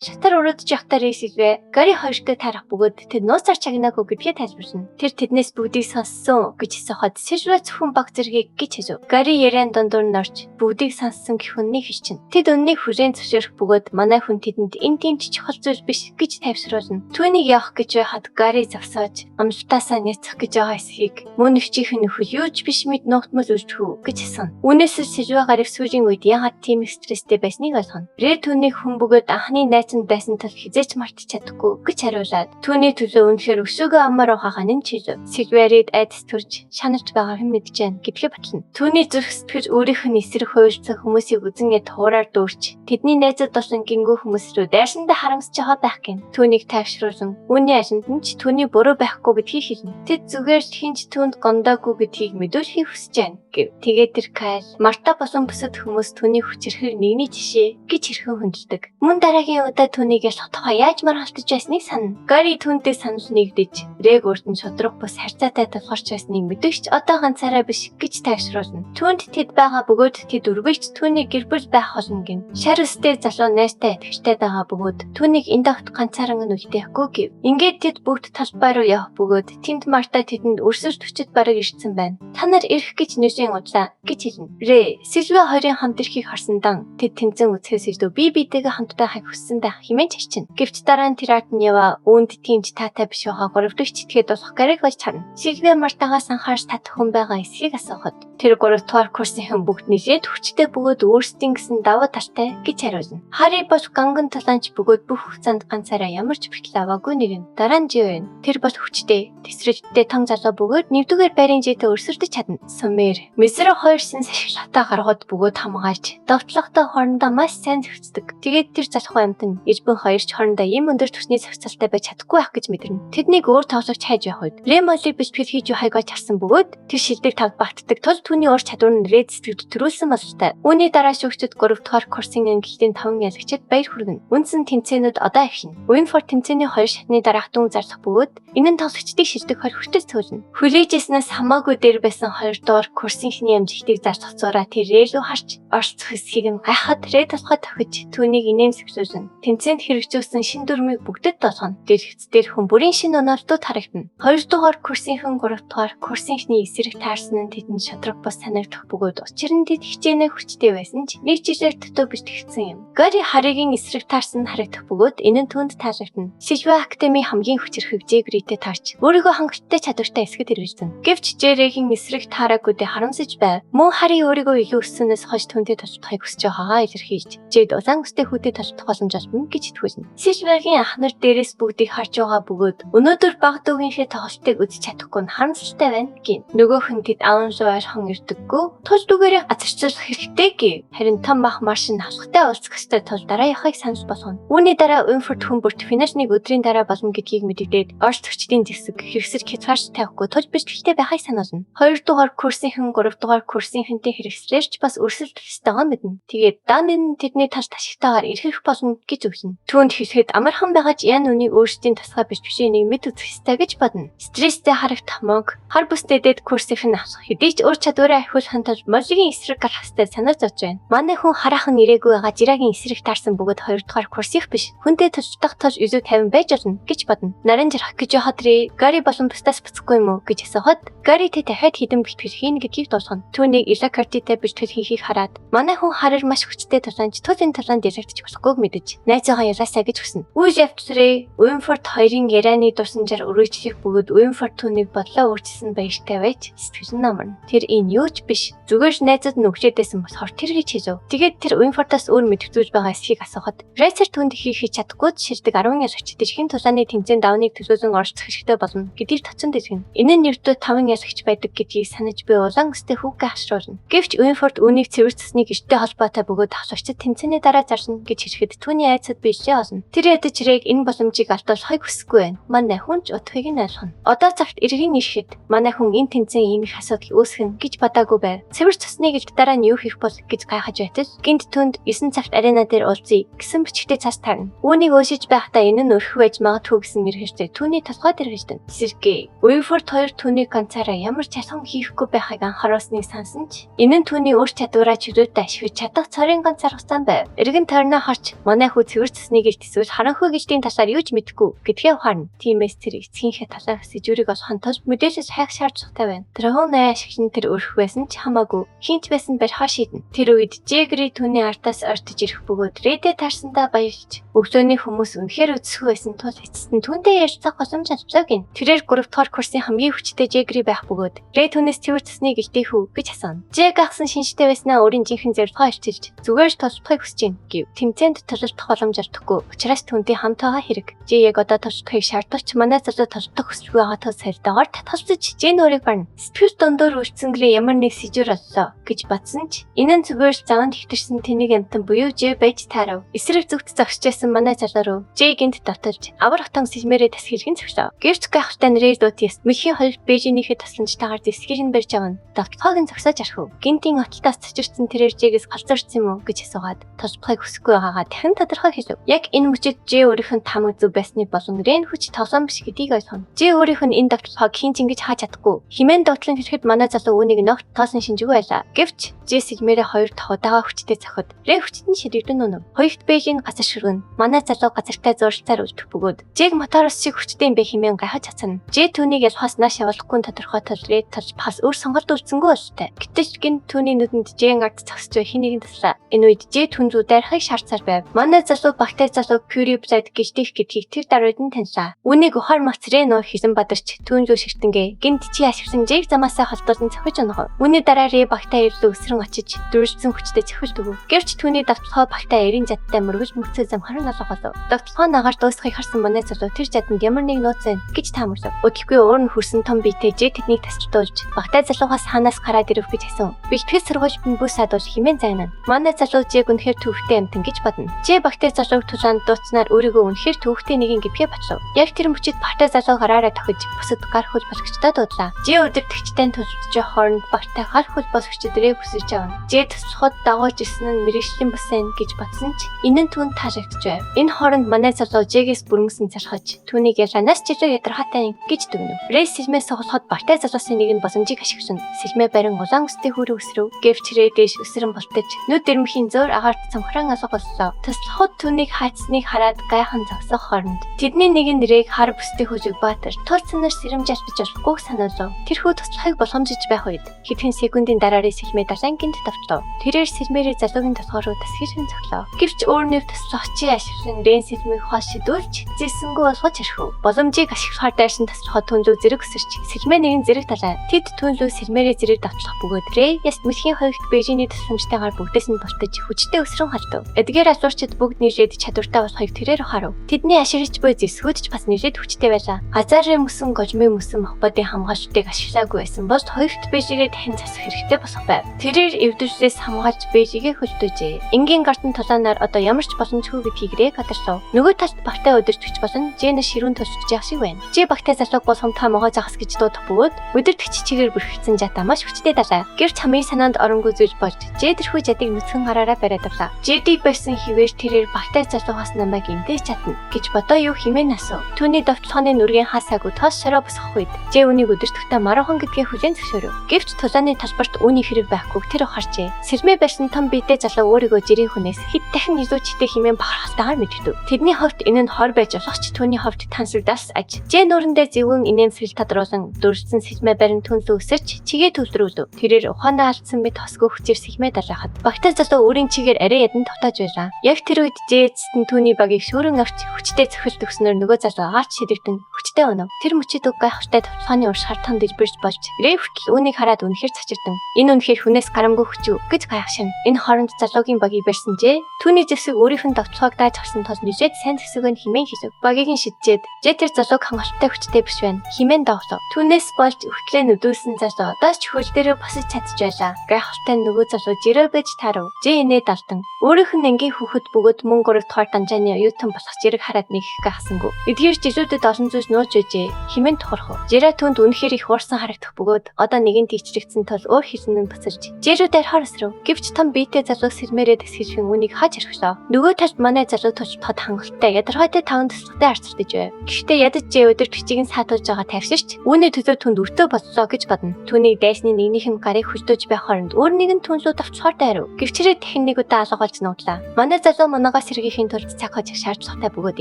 Шатар өрөөдөж явахдаа Рейс илвэ. Гари хоёртой таарах бөгөөд тэд нууцаар чагнаагүй гэдгээ тайлбарлана. Тэр тэднээс бүгдийг сонссон гэж асуухад Сильва зөвхөн баг зэргийг гэж хэлв. Гари яриан дундуур нь орж бүгдийг сонссон гэх үннийг хэлчихнэ. Тэд үннийг хүлээн зөвшөөрөх бөгөөд манай хүн тэдэнд энэ тийм ч чухал зүйл биш гэж тайвшруулна. Түүнийг явах гэж байхад Гари зогсоож амлалтаасаа няцах гэж байгаа эсхийг мөн өвчийнх нь нөхөр юу ч биш мэд нугтмал үлдэх үү гэж асууна. Үүнээс л Сильва Гариг сүүлийн үед яагаад тийм их стресстэй байсныг ойлгоно. Рэ түүнийг хүн бөгөөд анхны найз нь байсан тул хизээч мартаж чадахгүй гэж хариулаад түүний төлөө үнэхээр өсөөгөө амар ухаагаа нь чилв. Сильверид айдас төрж шанарч байгааг нь мэдэж байна гэдгээ батлана. Түүний зүрх сэтгэл өөрийнх нь эсрэг хуйлцсан хүмүүсийг үзэн яд хуураар дүүрч тэдний найзууд болон гингүү хүмүүс рүү дайрсандаа харамсаж байгаа байх гин. Түүнийг тайвшруулан үүний алинд нь ч түүний буруу байхгүй гэдгийг хэлнэ. Тэд зүгээр л хинч түүнд гондоогүй гэдгийг мэдүүлэхийг хүсэж байна гэв. Тэгээд тэр Кайл, Марта болон бусад хүмүүс түүний хүчирхэг нэгний жишээ гэж хэрхэн хүндэлдэг. Мөн дараагийн удаа түүнийг ялах тухай яаж маргалтаж байсныг санана. Гари түүнтэй санал нэгдэж, Рэг урд нь шудраг бус харьцаатай тулгарч байсныг мэдвч одоо ганцаараа биш гэж тайвшруулна. Түүнд тэд байгаа бөгөөд тэд өргөж түүний гэр бүл байх болно гин. Шар өстэй залуу найзтай итгэжтэй байгаа бөгөөд түүнийг энд огт ганцааран нь үлдээхгүй гэв. Ингээд тэд бүгд талбай руу явах бөгөөд тэнд Марта тэдэнд өрсөлд хүчит бараг ирсэн байна. Та нар ирэх гэж нэлээд удлаа гэж хэлнэ. Рэ, Сильва хоёрын хамт ирэхийг харсан дан тэд тэнцэн үзэхээс илүү бие биетэйгээ хамт байхыг хүссэн байх хэмээн чарчна. Гэвч дараа нь тэр ард нь яваа үүнд тийм ч таатай биш байгаа гуравдагч итгээд болох Гариг болж харна. Сильва Мартагаас анхаарч татах хүн байгаа эсхийг асуухад тэр гуравдугаар курсынхан бүгд нэлээд хүчтэй бөгөөд өөрсдийн гэсэн давуу талтай гэж хариулна. Хари бол ганган таланч бөгөөд бүх хугацаанд ганцаараа ямар ч бэрхшээл аваагүй нэгэн. Дараа нь Жи байна. Тэр бол хүчтэй, тэсрэлттэй том залуу бөгөөд нэгдүгээр байрын житэй өрсөлдөж чадна. Сумер, Мисро хоёр сэнс ашиглалтаа гаргад бөгөөд хамгаалж, довтлоготой хоорондоо маш сайн зохицдог. Тэгээд тэр залхуу амьтан Элбэн хоёр ч хоорондоо ийм өндөр түвшний зохицолтой байж чадахгүй байх гэж мэдэрнэ. Тэднийг өөр тоглогч хайж явах үед Ремоли бэлтгэл хийж байгааг олж харсан бөгөөд тэр шилдэг тавд багтдаг тул түүний ур чадвар нь Ред сэтгэлд төрүүлсэн бололтой. Үүний дараа шүүгчид 3 дугаар курсын ангилтын 5 ялагчид баяр хүргэнэ. Үндсэн тэмцээнүүд одоо эхэлнэ. Уинфорд тэмцээний 2 шатны дараах дүн зарлах бөгөөд энэ нь тоглогчдыг шилдэг хорь хүртэл цөөлнө. Хүлээжсэнээс хамаагүй дээр байсан 2 дугаар курсынхны амжилтыг зарлах зураа тэр рээлүү харж оролцох хэсгийг нь гайхаад рээ толгой тохиж түүнийг инээмсэглүүлнэ. Тэмцээнд хэрэгжүүлсэн шин дүрмийг бүгдэд болгоно. Дэлгэц дээр хүн бүрийн шин оноолтууд харагдана. 2 дугаар курсынхэн 3 дугаар курсынхны эсрэг таарсан нь тэдэнд шудраг бус санагдах бөгөөд учир нь тэд хичээнэ хүчтэй байсан ч нэг жилээр дутуу бэлтгэгдсэн юм. Гари Харригийн эсрэг таарсан нь харагдах бөгөөд энэ нь түүнд таалагдана. Сильва Академи хамгийн хүчирхэг Жегритэй таарч өөрийгөө хангалттай чадвартай эсгэд хэрэгжсэн. Гэвч Жерегийн эсрэг таараагүйдээ харамсаж байв. Мөн Харри өөрийгөө илүү өссөнөөс хойш түүнтэй толтохыг хүсэж байгаагаа илэрхийлж, Жед улаан өстэй хүүтэй толтох боломж олбоно гэж итгүүлнэ. Сильвагийн ах нар дээрээс бүгдийг харж байгаа бөгөөд өнөөдөр баг дүүгийнхээ тоглолтыг үзэж чадахгүй нь харамсалтай байна гин. Нөгөөх нь тэд аав руу ойрхон ирдэггүй. Тул дүгээрээ газарчлах хэрэгтэй гэв. Харин том бах марш нь авахтай уулзах ёстой тул дараа явахыг санал болгоно. Үүний дараа Уинфорд хүн бүрт финалныг өдрийн дараа болно гэдгийг мэдэгдээд оролцогчдын зэвсэг хэрэгсэл хязгаарч тавихгүй тул бэлтгэлтэй байхыг сануулна. 2 дугаар курсынхэн 3 дугаар курсынхэнтэй хэрэгслээрч бас өрсөлдөх ёстойгоо мэднэ. Тэгээд Данин тэдний талд ашигтайгаар эрхэх болно гэж өгнө. Түүнд хэлэхэд амархан байгаа ч ян үнийг өөрсдийн тусгай бэлтгэшээ нэг мэд үзэх ёстой гэж бодно. Стресстэй харагдах мөнгө хар бүстэй дэд курсынх нь авах хэдий ч ур чадвараа ахиулахын тулд молигийн эсрэг гарах ёстой санаа зовж байна. Манай хүн хараахан ирээгүй байгаа жирагийн эсрэг таарсан бөгөөд 2 дугаар курсынх биш. Хүнтэй тулдах тул илүү тавин байж болно гэж бодно. Наран жаргах гэж байхад Рэй Гари болон бусдаас буцахгүй юм уу гэж асуухад Гари тэ дахиад хідэн бэлтгэл хийнэ гэдгийг дуулгана. Түүнийг Ила Картитэй бэлтгэл хийхийг хараад манай хүн хараар маш хүчтэй тулаанч тул энэ тулаанд ялагдчих болохгүйг мэдэж найзаагаа ялаасаа гэж хүснэ. Үйл явц Рэй Уинфорд хоёрын ярианы дурсамжаар өргөжлөх бөгөөд Уинфорд түүнийг бодлоо өөрчилсөн баяртай байж сэтгэл нь намарна. Тэр энэ юу ч биш. Зүгээр л найзууд нь өгчээдсэн болохоор тэр гэж хэлв. Тэгээд тэр Уинфордоос өөр мэдэх зүйл байгаа эсхийг асуухад Райсер түүнд хийх чадахгүй шилдэг 10 ялагчид хэн тулааны тэмцээн давныг төлөөлөн оролцох хэрэгтэй болно гэдгийг тоцсон дэлгэнэ. Энэ нь ердөө 5 ялагч байдаг гэдгийг санаж би улаан өстэй хүүгээ хашруулна. Гэвч Уинфорд үүнийг цэвэр цэсний гэртээ холбоотой бөгөөд тоглогчид тэмцээний дараа зарлана гэж хэлэхэд түүний айцад биелээ олно. Тэр ядаж Рэг энэ боломжийг алдуулахыг хүсэхгүй байна. Манай хүн ч утгыг нь ойлгоно. Одоо цагт эргэн ирэхэд манай хүн энэ тэмцээн ийм их асуудал үүсгэнэ гэж бодоагүй байв. Цэвэр цэснийг илт дараа нь юу хийх бол гэж гайхаж байтал гинт түнд 9 цагт арена дээр уулзъя гэсэн бичгтээ цаас тавина. Үүнийг уншиж байхдаа энэ нь өрхөх байж магадгүй гэсэн мэрэгчтэй түүний толгой дээр хэлдэн. Сэргэй. Уинфорд хоёр түүний ганцаараа ямар ч алхам хийхгүй байхыг анхааруулсныг сансан ч энэ нь түүний ур чадвараа чөлөөтэй ашиглаж чадах цорын ганц арга зам байв. Эргэн тойрноо харж манай хүү цэвэр цасны гэлт эсвэл харанхуй гэлтийн талаар юу ч мэдэхгүй гэдгээ ухаарна. Тиймээс тэр эцгийнхээ талаарх сэжүүрийг олохын тулд мэдээлэл хайх шаардлагатай байна. Тэрхүү най ашиглан тэр өрөх байсан ч хамаагүй. Хэн ч байсан барихаа шийднэ. Тэр үед Жегри түүний ардаас ортож ирэх бөгөөд Рэдэ таарсандаа баярлж өглөөний хүмүүс үнэхээр өдсгөө байсан тул эцэст нь түүнтэй ярилцах боломж оллоо гин. Тэрээр 3 дугаар курсын хамгийн хүчтэй Жегри байх бөгөөд Рэ түүнээс цэвэр цасны гэлтээ хүү гэж асууна. Жег ахсан шинжтэй байснаа өөрийн жинхэнэ зорилгоо илчилж зүгээр л тултахыг хүсэж байна гэв. Тэмцээнд тулалдах боломж олдохгүй. Учираас түүнтэй хамт байгаа хэрэг. Жи яг одоо тултахыг шаардлагач манай залуу тултах хүсэлгүй байгаа тул сарилдаагаар татгалзаж Жин өөрийг барна. Сэтгэл дундуур үлдсэнглээ ямар нэг сэжүр оллоо гэж бодсон ч энэ нь зүгээр л заванд хэтэрсэн тэнийг амтан буюу Ж байж таарав. Эсрэг зүгт зогсож байсан манай залуу руу Ж гинт давталж авар хотон сэлмээрээ тасхилгэн зөглөө. Гэрч гайхалтай нэрээр дутьяс мөхийн хоёр Бэжинийхээ тусламжтайгаар зэсгийг нь барьж авна. Давталгааг нь зогсоож архив. Гинтийн отолтоос цочирсан тэрээр Жгээс галзуурсан юм уу гэж асуугаад тулбахыг хүсэхгүй байгаагаа дахин тодорхой хэлв. Яг энэ мөчид Ж өөрийнх нь тамаг зөв байсны болон Рен хүч тоглоом биш гэдгийг ойлгоно. Ж өөрийнх нь энэ давталгааг хэн ч ингэж хааж чадахгүй. Химэн давтлан хэлэхэд манай залуу үүнийг ногт тоосон шинжгүй байлаа. Гэвч Ж сэлмээрээ хоёр дахь удаага хүчтэй цохид. Рэ хүчт нь ширэгдэн үнэв. Хоёрт Бэжийн газар шүргэн. Манай залуу газартай зуралцаар үлдэх бөгөөд Жиг моторос шиг хүчтэй юм бэ хэмээн гайхаж цацна. Ж түүнийг ялхаас нааш явуулахгүй нь тодорхой тул Рэ тулж бас өөр сонголт үлдсэнгүй бололтой. Гэтэл гин түүний нүдэнд Жэн ард зогсож буй хэн нэгэн туслаа. Энэ үед Ж түн зүү дайрахыг шаардсаар байв. Манай залуу багтай залуу Curie Blood гişдэх гэдгийг тэр даруйд нь таньлаа. Үүнийг ухаар мац Рэ нөө хилэн бадарч түүн зүү ширтэнгээ. Гинт чи ашиглан Жиг замаасаа холдуулан цохиж унах. Үүний дараа Рэ багтай ирлээ өсрөн очиж дүрлцэн хүчтэй цохилт өгөв. Гэвч түүний давталгаа багтай эрийн задтай мөргөж мөцөө замхаран алга болов. Давталгаа нагаар дуусахыг харсан манай залуу тэр заданд ямар нэг нууц байна гэж таамаглав. Өдөлгүй уур нь хүрсэн том биетэй Ж тэднийг тасалдуулж багтай залуугаас хаанаас гараад ирэв гэж асуув. Бэлтгэл сургууль нь бүс садуул хэмээн загнана. Манай залуу Жиг үнэхээр төвхтэй амтан гэж бодно. Ж багтай залууг тулаанд дууцсанаар өөрийгөө үнэхээр төвхтэй нэгэн гэдгээ батлав. Яг тэр мөчид багтай залуу гараараа тохиж бусад гар хөл болгочтой дуудлаа. Ж өдөртөгчтэй тулалдж явах хооронд багтай гар хөл болгочд рээ бүсэж авна. Ж туслахад дагуулж ирсэн нь мэрэгжлийн бус юм гэж бодсон ч энэ нь түүнд таалагдж байв. Энэ хооронд манай залуу Жгээс бүрмөсөн залхаж түүнийг яланаас ч илүү ядаргаатай юм гэж дүгнэв. Рейс сэлмээ сугалахад багтай залуусын нэг нь боломжийг ашиглан сэлмээ барин улаан өстэй хүүрээ өсрөв. Гэвч Рэ дээш өсрөн болтож нүд дэрмхийн зөөр агаарт цамхран алга боллоо. Туслахад түүнийг хаацсныг хараад гайхан зогсох хооронд тэдний нэг нь Рээг хар бүстэй хүлэг Баатар тул санаар сэрэмж албаж болохгүйг санаалав. Тэрхүү туслахыг боломжиж байх үед хэдхэн секундын дараа Рэ сэлмээ далайн гинт давтлав. Тэрээр сэлмээрээ залуугийн толгой руу тасхилэн цоглоо. Гэвч өөр нэг туслахчийн ашиглан Рэн сэлмийг хол шидүүлж зэсэнгүү болгож орхив. Боломжийг ашиглахаар дайрсан туслахад түн лүү зэрэг өсөрч сэлмээ нэгэн зэрэг талаа. Тэд түн лүү сэлмээрээ зэрэг давтлах бөгөөд Рэ яс мөлхийн хоёрт Бэжиний тусламжтайгаар бүгдээс нь болтож хүчтэй өсрөн халдав. Эдгээр алуурчид бүгд нийлээд чадвартай болохыг тэрээр ухаарав. Тэдний ашиглаж буй зэсгүүд ч бас нийлээд хүчтэй байлаа. Газарын мөсөн гожмын мөсөн мохбодын хамгаалалтыг ашиглаагүй байсан бол хоёрт Бэжигээ дахин засах хэрэгтэй болох байв. Тэрээр эвдэршлээс хамгаалж Бэжигээ хөлтөөжээ. Энгийн гартан тулаанаар одоо ямар ч боломжгүй гэдгийг Рэг гадарлав. Нөгөө талд багтай өдөртөгч болон Жэнэ ширүүн тулж явах шиг байна. Жи багтай залууг болгон та могоо загас гэж дуудах бөгөөд өдөртөгч чигээр бүрхэлсэн жата маш хүчтэй далаа. Гэвч хамгийн санаанд оронгүй зүйл болж Жэ тэрхүү жадыг нүцгэн гараараа бариад авлаа. Жэдийг барьсан хിവэр тэрээр багтай залуугаас намайг имдэж чадна гэж бодоо юу хэмээн асуув. Түүний довтлооны нүргийн хаасаагүй тоос шороо босгох үед Жэ үүнийг өдөртөгтөө маруухан гэдгээ хүлээн зөвшөөрөв. Гэвч тулааны талбарт үүний хэрэг байхгүйг тэр ухаарчээ. Сэрмээ барьсан том биетэй залуу өөрийгөө жирийн хүнээс хэд дахин илүү читэй хэмээн бахархалтайгаар мэддэг. Тэдний хувьд энэ нь хор байж болох ч түүний хувьд тансагдаас аж. Жэ нүүрэндээ зөвгөн инээмсэглэл тодруулан дүрсэлсэн сэлмээ барин түн лүү өсөрч чигээ төвлөрүүлв. Тэрээр ухаанаа алдсан мэт хосгүй хүчээр сэлмээ далайхад багтай залуу өөрийн чигээр арай ядан тогтоож байлаа. Яг тэр үед Жэ эцэст нь түүний багийг шөөрөн авч хүчтэй цохилт өгснөөр нөгөө залуу агаарч шидэгдэн хүчтэй унав. Тэр мөчид үг гайхалтай товтлооны уршихаар танд дэлбэрч болж Рэ хүртэл үүнийг хараад үнэхээр цочирдан. Энэ үнэхээр хүнээс гарамгүй хүч үү гэж гайхшин. Энэ хооронд залуугийн багийг барьсан Жэ түүний зэвсэг өөрийнх нь довтлоог дааж авсан тул нэлээд сайн зэвсэг нь хэмээн хэлв. Багийг нь шиджээд Жэ тэр залууг хангалттай хүчтэй биш байна хэмээн доолов. Түүнээс болж өвтлээ нүдүүлсэн залуу одоо ч хөл дээрээ босож чадж байлаа. Гайхалтай нь нөгөө залуу жирөө байж таарав. Жэ инээд алдан. Өөрийнх нь ангийн хүүхэд бөгөөд мөн 3 дугаар данжааны оюутан болох зэрэг хараад нэг их гайхсангүй. Эдгээр жилүүдэд олон зүйлс нууж байжээ хэмээн тохорхов. Жираа түүнд үнэхээр их уурсан харагдах бөгөөд одоо нэгэн тийчлэгдсэн тул өөр хэлэн нь буцалж Жирүү дайрхаар өсрөв. Гэвч том биетэй залуу сэрмээрээ тэсгэлхэн үүнийг хаж орхилоо. Нөгөө талд манай залуу тултахад хангалттай ядаргаатай таван туслахтай арцалтаж байв. Гэхдээ ядаж Жэ өдөртөгчийг нь саатуулж байгаа тайвширч үүний төлөө түнд өртөө боллоо гэж бодно. Түүнийг дайсны нэгнийх нь гарыг хөлдөөж байх хооронд өөр нэгэн түн лүү давчхаар дайрав. Гэвч тэрээр дахин нэг удаа алга болж нуудлаа. Манай залуу манайгаа толгой сэргийхийн тулд цаг хожих шаардлагатай бөгөөд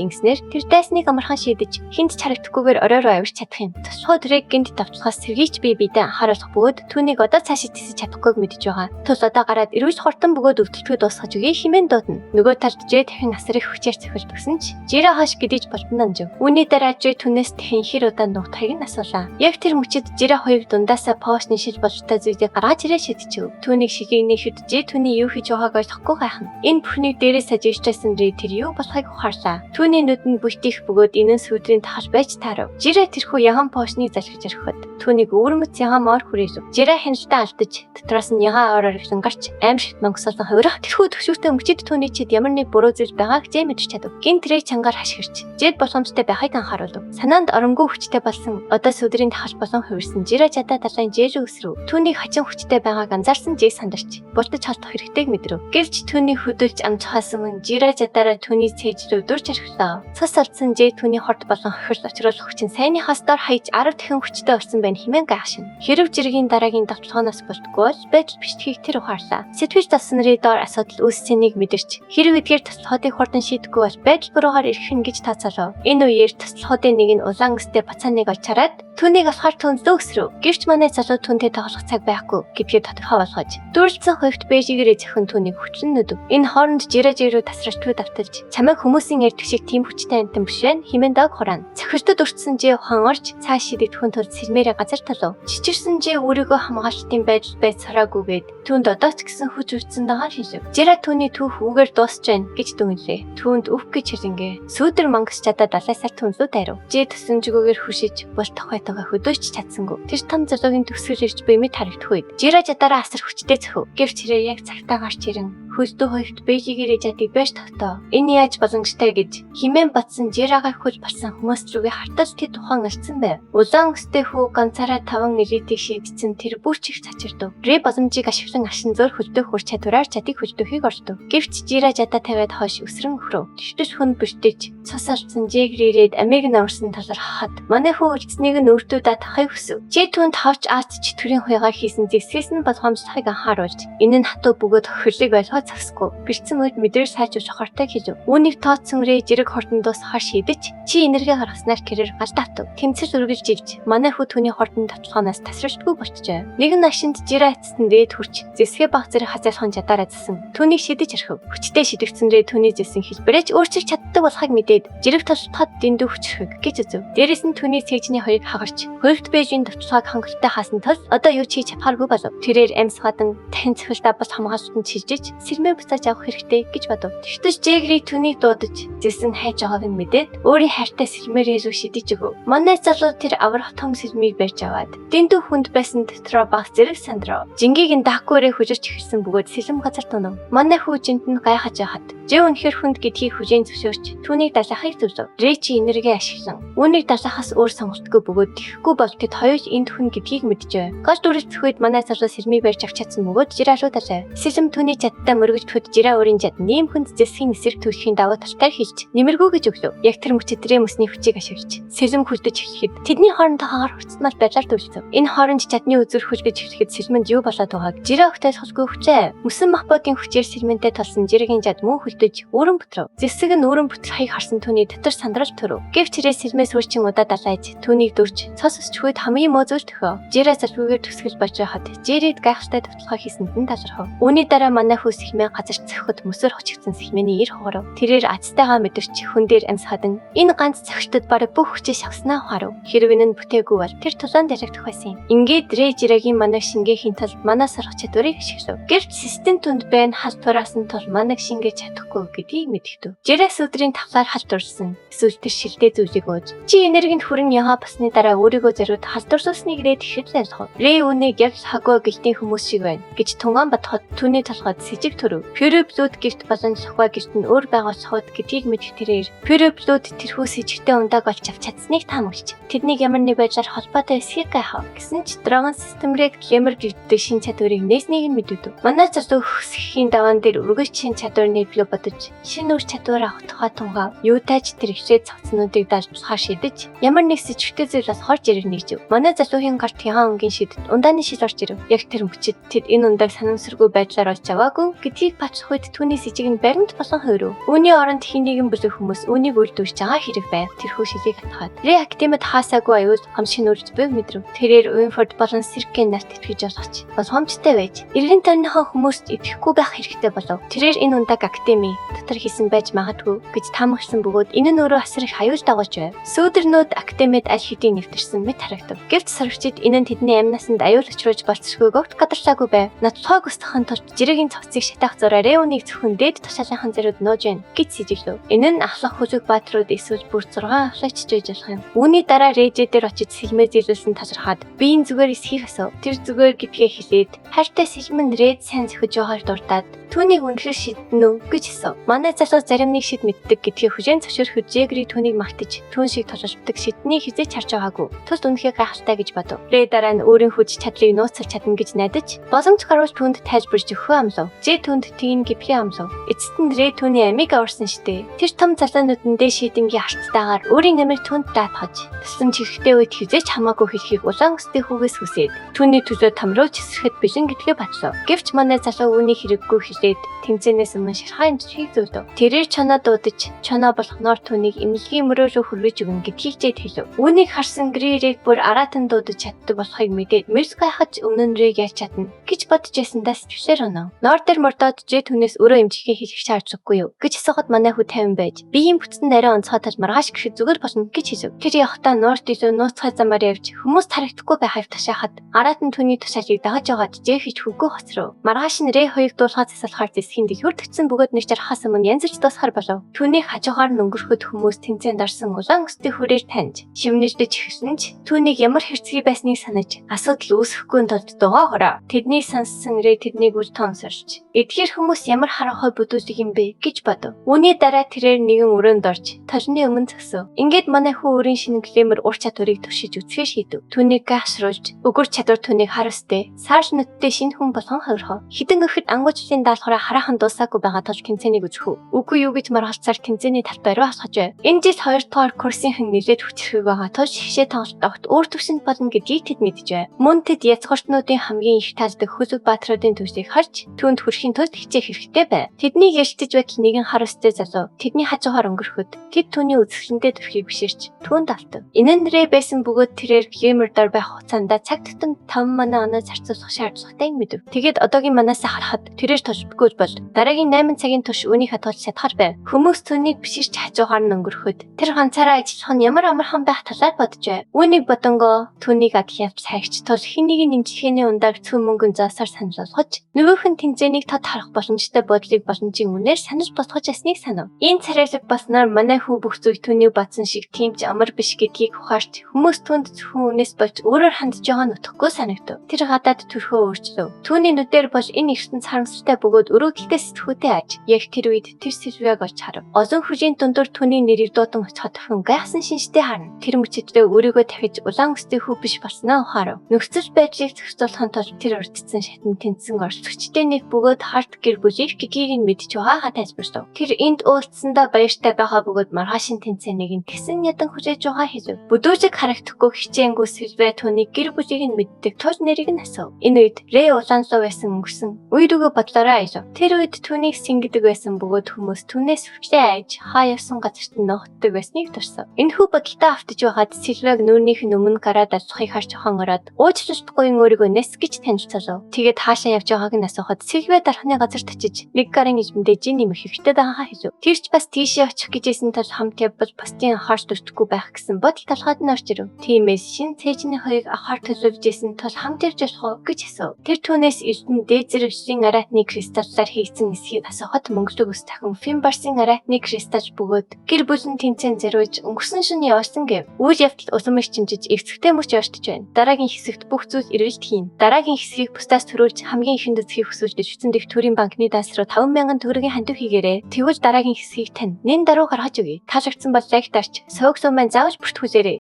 ингэснээр тэр дайсныг амархан шийдэж хэнд ч харагдахгүйгээр орой руу авирч чадах юм. Туслахуйд Рэг гэнэт давталхаас сэргийч бие биедээ анхааруулах бөгөөд түүнийг одоо цаашид тэсэж чадахгүйг мэдэж байгаа. Тул одоо гараад эргэж хурдан бөгөөд өвдөлтгүй дуусгаж өгье хэмээн дуудана. Нөгөө талд Жэ дахин асар их хүчээр цохилж өгсөн ч Жирэ хойш гэдэж болтон анжив. Үүний дараа Жэ түнээс дахин хэр удаан нутахыг нь асуулаа. Яг тэр мөчид Жирэ хоёрыг дундаасаа поошны шил бололтой зүйлийг гаргаж ирээ шидчихв. Түүнийг шигийг нээхэд Жэ түүний юу хийж байгааг ойлгохгүй гайхна. Энэ бүхнийг дээрээс ажиглажсэн Рэ тэр юу болохыг ухаарлаа. Түүний нүдэнд бүйтих бөгөөд энэн сүдрийн тахал байж таарав. Жирэ тэрхүү яган поошныг залхиж орхиход түүнийг өвөрмөц яган моор хүрээлв. Жирэ хяналтаа алдаж дотроос нь ягаан ор орхилон гарч аимшигт мангасуулан хувирах тэрхүү төгшүүртэй мөчид түүний чид ямар нэг буруу зүйл байгааг Жэ мэдэж чадав. Гинт Рэ чангаар хашгирч Жэд боломжтой байхыг анхааруулв. Санаанд оронгүй хүчтэй болсон одоо сүдрийн тахал болон хувирсан Жирэ чадаа далайн Жэ рүү өсрөв. Түүнийг хачин хүчтэй байгааг анзаарсан Жэ сандарч бултаж холдох хэрэгтэйг мэдрэв. Гэвч түүний хөдөлж амжихаас өмнө Жирэ чадаараа түүний цээж рүү дүрж орхилоо. Цус алдсан Жэ түүний хорт болон хохирол учруулах хүчин сайныхаас дор хаяж 10 дахин хүчтэй болсон байна хэмээн гайхшин. Хэрэв жиргийн дараагийн давталгаанаас болтгүй бол байдал бичлэхийг тэр ухаарлаа. Сэтгэл зовсон Рэ дор асуудал үүссэнийг мэдэрч хэрэв эдгээр туслахуудыг хурдан шийдэхгүй бол байдал буруугаар ирэх нь гэж тооцоолов. Энэ үеэр туслахуудын нэг нь улаан өстэй бацааныг олж хараад түүнийг олохоор түн лөө өсрөв. Гэвч манай залуу түүнтэй тоглох цаг байхгүй гэдгээ тодорхой болгож дүүрлцэн хувьд Бээжигээрээ зөхөн түүнийг хүчлэн нүдэв. Энэ хооронд жирэ жирүү тасралтгүй давталж чамайг хүмүүсийн ярьдаг шиг тийм хүчтэй амьтан биш байна хэмээн дог хураана. Цохилтод өртсөн Жэ ухаан орж цааш шидэгдэхүүн тулд сэрмээрээ газар талав. Чичирсэн Жэ өөрийгөө хамгаалалтын байдал байж сараагүйгээд түүнд одоо ч гэсэн хүч үрдсэн дагаа шилв. Жирэ түүний түүх үүгээр дуусч байна гэж дүгнэлээ. Түүнд өв гэж хэлэнгээ. Сүүдэр мангас чадаа далайсаар түн лүү дайрав. Жэ төсөмжгүйгээр хүшиж бултах байтугай хөдөөж чадсангүй. Тэр том залуугийн төгсгөл ирж буй мэт харагдах үед Жирэ чадаараа асар хүчтэй цохив. Гэвч тэрээ яг цагтаа гарч ирэн хөлдөө хоёрт Бээжигээрээ жадыг байж тогтоо. Энэ яаж боломжтой гэж химэн батсан Жирагаа хөл болсон хүмүүс рүүгээ хартал тэд ухаан алдсан байв. Улаан өстэй хүү ганцаараа таван элитийг шийдсэн тэр бүр ч их цачирдав. Рэ боломжийг ашиглан ашин зөөр хөлдөх хүр чадвараар чадыг хөлдөхийг ордов. Гэвч Жира жадаа тавиад хойш өсрөн өхрөв. Тэгтэл хүн бэртэж цус алдсан Жэг рээд амийг нь аварсан талаар хахад манай хүү үлдсэнийг нь өөртөө даатгахыг хүсэв. Жэ түүнд хавч аац чөтгөрийн хуйгаа хийсэн зэвсгээс нь болгоомжлохыг анхааруулж энэ нь хатуу бөгөөд хохирлыг ойлгоод зогсохгүй. Бэртсэн үед мэдрэл сайжруулах хортой хэлв. Үүнийг тооцсон Рэ жирэг хурдан дуусгахаар шийдэж чи энерги гаргаснаар тэрээр гал давтав. Тэмцэл үргэлж ирж манай хүү түүний хурдан давталгаанаас тасралтгүй болчихжээ. Нэгэн нашинд жирэ атсан дээд хүрч зэвсгээ баг зэрэг хазайлхан чадаар азсан. Түүнийг шидэж орхив. Хүчтэй шидэгдсэн Рэ түүний зэвсэн хэлбэрэж өөрчилж чаддаг болохыг мэдээд жирэг толтоход дэндүү хүчрхэг гэж үзв. Дээрээс нь түүний цээжний хоёрыг хагарч хувьд Бээжийн давталгааг хангалттай хаасан тул одоо юу ч хийж чадхааргүй болов. Тэрээр амьсгадан дахин цохилт авбал хамгаалалтанд шилжиж сэрмээ буцааж авах хэрэгтэй гэж бодов. Тэгтэл Жэгрийг түүнийг дуудаж зэсэн хайж байгааг нь мэдээд өөрийн хайртай сэрмээрээ рүү шидэж өгөв. Манай залуу тэр аврах том сэрмийг барьж аваад дэндүү хүнд байсан дотроо баг зэрэг сандрав. Жингийг нь даахгүйрээ хүжирч эхэлсэн бөгөөд сэлэм газар тунав. Манай хүү жинт нь гайхаж байхад Жэ үнэхэр хүнд гэдгийг хүлээн зөвшөөрч түүнийг далайхыг зөвлөв. Рэ чи энерги ашиглан үүнийг далайхаас өөр сонголтгүй бөгөөд тэхгүй бол тэд хоёр энд хүн гэдгийг мэджээ. Гол дүрэлцэх үед манай залуу сэрмийг барьж авч чадсан бөгөөд Жирэ рүү далайв. Сэлэм түүний чадтай мөргөж Жирэ өөрийн чад нэм хүнд зэсгийн эсрэг түлхийн давуу талтай хэлж нэмэргүй гэж өглөө. Яг тэр мөчид Рэ мөсний хүчийг ашиглаж сэлэм хүлдэж эхлэхэд тэдний хоорондоо хагаар хувцасмал байдлаар төвлөцөв. Энэ хооронд чадны үзүр хүлдэж эхлэхэд сэлмэнд юу болоод байгааг Жирэ огт ойлгосгүй хүчээ. Мөсөн махбодын хүчээр сэлмэнтэй толсон Жирэгийн жад мөн хүлдэж өрөн бүтрөв. Зэвсэг нь өрөн бүтрхийг харсан түүний дотор сандрал төрөв. Гэвч тэрээ сэлмээс үрчин удаа далайж түүнийг дүрж цос өсчхүйд хамгийн муу зүйл төхөө. Жирэ залбигээр төсгөл болж байхад Жирэд гайхалтай давталгаа хийсэнд нь талархав. Үүний дараа манай хүү сэхмээ газар цохиход мөсөр хочигдсон сэхмэний эр хугарав. Тэрээр азтайгаа мэдэрч хүн дээр амьсгадан энэ ганц цохилтод бараг бүх хүчээ шавснаа ухаарав. Хэрв энэ нь бүтээгүй бол тэр тулаан дэлгэх байсан юм. Ингээд Рэ Жирэгийн манаг шингээхийн тулд манай сарах чадварыг ашиглав. Гэвч систем түнд байна халдвараас нь тул манаг шингээж чадахгүй гэдгийг мэдгэв. Жирэс өдрийн тавлаар халдварсан. Эсвэл тэр шилдэ зүйлийг ууж чи энергийн хүрэн ягаа басны дараа өөрийгөө зориуд халдварсуулсныг рээ тэгэхэд л ойлгов. Рэ үүнийг яг л хагуа гэлтийн хүмүүс шиг байна гэж тунгаан бодоход түүний толгойд сэжиг төрөв. Пюре блуд гэрт болон лохва гэрт нь өөр байгаа болоход гэдгийг мэдэх тэрээр Пюре блуд тэрхүү сэжигтэй ундааг олж авч чадсныг таамаглаж тэднийг ямар нэг байдлаар холбоотой эсхийг гайхав. Гэсэн ч Dragon System Reg Glamour гэдэг шин чадварыг нээснийг нь мэддэг. Манай залуу хөсөхийн даваан дээр өргөж шин чадвар нэвлөө бодож шинэ үр чадвар авах тухай тунгаав. Юутай ч тэр хичээд цогцнуудыг далдлахаар шийдэж ямар нэг сэжигтэй зүйл болохоор жирэг нэгжив. Манай залуугийн гарт ягаан өнгийн шидэт ундааны шил орж ирэв. Яг тэр мөчид тэд энэ ундааг санамсаргүй байдлаар олж аваагүй гэдгийг Гэдгийг батлах үед түүний сэжиг нь баримт болон хувирав. Үүний оронд хэн нэгэн бүлэг хүмүүс үүнийг үйлдвэрч байгаа хэрэг байв. Тэрхүү шилийг хатгаад Рэ академид хаасаагүй аюул гамшиг нүрж буйг мэдрэв. Тэрээр Уинфорд болон Сиркен нарт итгэж болох ч болгоомжтой байж эргэн тойрныхоо хүмүүст итгэхгүй байх хэрэгтэй болов. Тэрээр энэ ундааг академи дотор хийсэн байж магадгүй гэж таамагласан бөгөөд энэ нь өөрөө асар их аюул дагуулж байв. Сүүдэрнүүд академид аль хэдийн нэвтэрсэн мэт харагдав. Гэвч сурагчид энэ нь тэдний амь насанд аюул учруулж болцсохыг огт гадарлаагүй байв. Нотлохоо гүйцэтгэхийн тулд жирэгийн цогцыг шатаах зураа Рэүнийг зөвхөн дээд тушаалынхан зэрүүд нууж байна гэж сэжиглэв. Энэ нь ахлах хүлэг баатрууд эсвэл бүр 6 ахлагч жиж болох юм. Үүний дараа Рэжэ дээр очиж сэлмээ зээлүүлсэн талархаад би энэ зүгээр эсхийг асуув. Тэр зүгээр гэдгээ хэлээд хайртай сэлмэн Рэд сайн зөхөж байгааг дуртаад түүнийг үнэхээр шиднэ үү гэж асуув. Манай залуу зарим нэг шид мэддэг гэдгээ хүлээн зөвшөөрөхөд Жегри түүнийг магтаж түүн шиг тулалддаг шиднийг хэзээ ч харж байгаагүй. Тул үнэхээр гайхалтай гэж бодов. Рэ дараа нь өөрийн хүч чадлыг нууцлах чадна гэж найдаж боломж гарвал түүнд тайлбарж өгөхөө амлав. Жэ түүнд тийм гэвхээ амлав. Эцэст нь Рэ түүний амийг аварсан штэ. Тэр том залуунууд нь шийдэнгийн харцтайгаар өөрийн амийг түүнд даатгаж тусламж хэрэгтэй үед хэзээ ч хамаагүй хэлхийг улаан өстэй хүүгээс хүсээд түүний төлөө тамруулж эсрэхэд бэлэн гэдгээ батлав. Гэвч манай залуу үүний хэрэггүй хэлээд тэмцээнээс өмнө шархаа эмчилгээг зөвлөв. Тэрээр чоноо дуудаж чоноо болохноор түүнийг эмнэлгийн мөрөө рүү хүргэж өгнө гэдгийг Жэд хэлв. Үүнийг харсан Грирэг бүр араатан дуудаж чаддаг болохыг мэдээд мэрс гайхаж өмнө нь Рэг ялж чадна гэж бодож байсандаа сэтгэлээр онов. Ноор дээр мордоод Жэд түүнээс өөрөө эмчилгээ хийх шаардлагагүй юу гэж асуухад манай хүү тайван байж биеийн бүтцэнд арай онцгой тал маргааш гэхэд зүгээр болно гэж хэлв. Тэр явахдаа нуурт илүү нууцхай замаар явж хүмүүс харагдахгүй байхыг ташаахад араатан түүний тушаалыг дагаж байгаад Жэ хийж хөвгөө хоцров. Маргааш нь Рэ хоёрыг дуулахаа засалахаар зэсхийн дэлгүүр төцсөн бөгөөд нэг жархаас өмнө янз бүрч дуусахар болов. Түүнийг хажуугаар нь өнгөрөхөд хүмүүс тэнцэн дарсан улаан өстэй хүрээр таньж шивнэжлэж эхэлсэн ч түүнийг ямар хэрцгий байсныг санаж асуудал үүсэхгүй тулд дугаа хороо. Тэднийг сонссон Рэ тэднийг үл тоонсорч эдгээр хүмүүс ямар харанхуй бүдүүлэг юм бэ гэж бодов. Үүний дараа тэрээр нэгэн өрөөнд орж толны өмнө зогсов. Ингээд манай хүү өөрийн шинэ глэмэр ур чадварыг туршиж үзэхээр шийдэв. Түүнийг гайхшруулж өгөр чадвар түүнийг хар өстэй саарл нүдтэй шинэ хүн болгон хавирхав. Хэдэн өхөд ангуучлалын даалгавраа хараахан дуусаагүй байгаа тул тэмцээнийг үзэх үү? Үгүй юу гэж маргалцаар тэмцээний талбай руу алхаж байв. Энэ жил 2 дугаар курсынхан нэлээд хүчрхэг байгаа тул шигшээ тоглолт огт өөр төвшөнд болно гэдгийг тэд мэдж байв. Мөн тэд язгууртнуудын хамгийн их таалдаг хөлөг баатруудын төвшийг харж түүнд хүрэхийн тулд хичээх хэрэгтэй байв. Тэднийг ялцаж байтал нэгэн хар өстэй залуу тэдний хажуугаар өнгөрөхөд тэд түүний үзэсгэлэнтэй төрхийг биширч түүнд автав. Энэ нь Рэ байсан бөгөөд тэрээр Глэмердор байх хугацаанд цаг тутамд 5 манай оноо зарцуулах шаардлагатай мэдэв. Тэгээд одоогийн манаасаа харахад тэрээр тулбгүй бол дараагийн 8 цагийн турш үүнийг хадгалж чадхаар байв. Хүмүүс түүнийг биширч хажуугаар нь өнгөрөхөд тэр ганцаараа ажиллах нь ямар амархан байх талаар бодож байв. Үүнийг бодонгоо түүнийг адил явц хайгч тул хэн нэгэн нэмжлэгээний ундааг цөм мөнгөн заасаар санал болгож нөгөөх нь тэмцээнийг тод харах боломжтой бодлыг боломжийн үнээр санал болгож ясныг санав. Энэ царайлаг болсноор манай хүү бүх зүйл түүний бодсон шиг тийм ч амар биш гэдгийг ухаарч хүмүүс түүнд зөвхөн үнээс болж өөрөөр хандж байгаа нь утгагүй санагдав. Тэр гадаад төрхөө өөрчлөв. Түүний нүдээр бол энэ ертөнц харамсалтай бөгөөд өрөөдөлтэй сэтгүүтэй аж. Яг тэр үед тэр Сильвиаг олж харав. Олон хүлийн дундуур түүний нэрийг дуудан очиход хүн гайхсан шинжтэй харна. Тэр мөчөдөө өөрийгөө тавхиж улаан өстэй хүү биш болсноо ухаарав. Нөхцөл байдлыг зохицуулахын тулд тэр урдцсан шатанд тэнцсэн оролцогчтой нэг бөгөөд харт гэр бүлийг гэдгийг нь мэдж байгаагаа тайлбарлав. Тэр энд уулзсандаа баяртай байгаа бөгөөд маргаашийн тэнцээнийг нь тэгсэн ядан хүлээж байгаа хэлв. Бүдүүжиг харагдахгүй хичээнгүй Сильвиа түүний гэр бүлийг нь мэддэг тул нэрийг нь асуув. Энэ үед Рэ улаан луу байсан өнгөрсөн. Үе рүүгээ бодлороо аялав. Тэр үед түүнийг сингэдэг байсан бөгөөд хүмүүс түүнээс хүчлээ айж хаа явсан газарт нь ногддог байсныг дурсав. Энэхүү бодолтой автаж байгаад Сильвиаг нүүрнийх нь өмнө гараад алхахыг харж охон ороод уучлалтгүй өөрийгөө Нес гэж танилцуулав. Тэгээд хаашаа явж байгааг нь асуухад Сильвиа дархны газарт очиж нэг гарын илбэндээ жин нэмэх хэрэгтэй байгаагаа хэлв. Тэр ч бас тийшээ очих гэжсэн тул хамт явбал бусдын анхаарч өртөхгүй байх гэсэн бодол толгойд нь орж ирэв. Тиймээс шин цээжний хоёрыг авахар төлөвлөж исэн тул хамт явж болох уу гэж асуув. Тэр түүнээс эрдэнэ дээд зэрэгшлийн аратны кристаллаар хийгдсэн эсхийг асуухад мөнгөлөг өс дахин Финбарсын аратны кристалл бөгөөд гэр бүл нь тэнцэн зориулж өнгөрсөн шөнө явуулсан гэв. Үйл явдал улам их чимжиж эвцэгтэй мөч ойртож байна. Дараагийн хэсэгт бүх зүйл эргэлт хийн. Дараагийн хэсгийг бусдаас төрүүлж хамгийн ихэнд үзхийг хүсвэл ертөнцийн дэх төрийн банкны даас руу 5,000 төгрөгийн хандив хийгээрэй. Тэгвэл дараагийн хэсгийг тань нэн даруй гаргаж өгье. Таалагдсан бол лайк дарч, суваг сум маань заавал бүртгүүлээрэй.